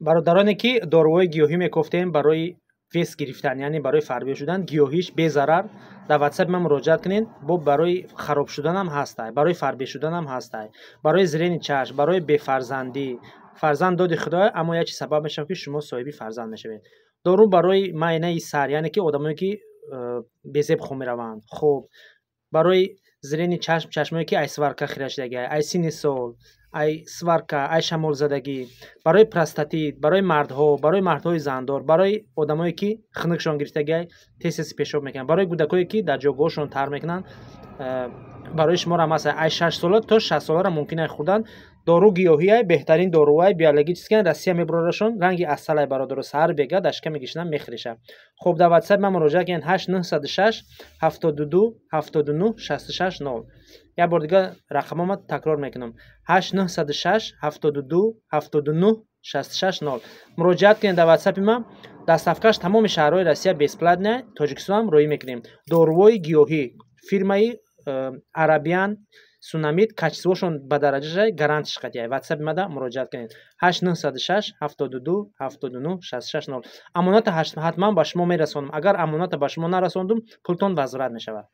Бародароне, ки доруҳои гиёҳӣ мекофтем барои вес гирифтан, яъне барои фарбеҳ шудан, гиёҳиш безарар, дар Ватсапи ман муроҷиат кунед. Бо барои хароб шуданам ҳастай, барои фарбеҳ шуданам ҳастай, барои зрени чашм, барои бефарзандӣ. Фарзанд доди Худоя, аммо як чиз сабаб мешавад, ки шумо соҳиби фарзанд мешавед. Дору барои майнаи сар, яъне ки одамое, ки безеб хоб мераванд. Хуб, барои зрени чашм, чашмое, ки ай сварка хира шудагӣ, ай синни сол, ай сварка, ай шамолзадагӣ, барои простатит, барои мардҳо, барои мардҳои зандор, барои одамое, ки хунукшон гирифтагиай, тез тез пешоб мекунанд, барои кӯдакое, ки дар ҷойгоҳошон тар мекунанд, барои шуморо ҳам аст. Ай 6 сола то 60 соларо мумкин ай хӯрдан. Дору гиёҳиай, беҳтарин доруай, биологический, Россия мебарорашон, ранги асалай, бародаро. Саҳар бега дар шиками гишна мехӯриша. Хуб, дар Ватсап ман муроҷиат кунед: 8 906 72 79 66 0. Як бор дига рақамома такрор мекунам: 8 906 72 79 66 0. Муроҷиат кунед дар Ватсапи ман. Доставкаш тамоми шаҳрҳои Россия бесплатно, Тоҷикистонам роҳӣ мекунем. Доруҳои гиёҳӣ фирмаи Арабиан Сунамид, качествошон ба дараҷаша, гарантиш қатъия. Ватсапи мада муроҷиат кунед: 8 906 72 79 66 0. Амоната ҳатман ба шумо мерасонам. Агар амоната ба шумо нарасондум, пултон возврат мешавад.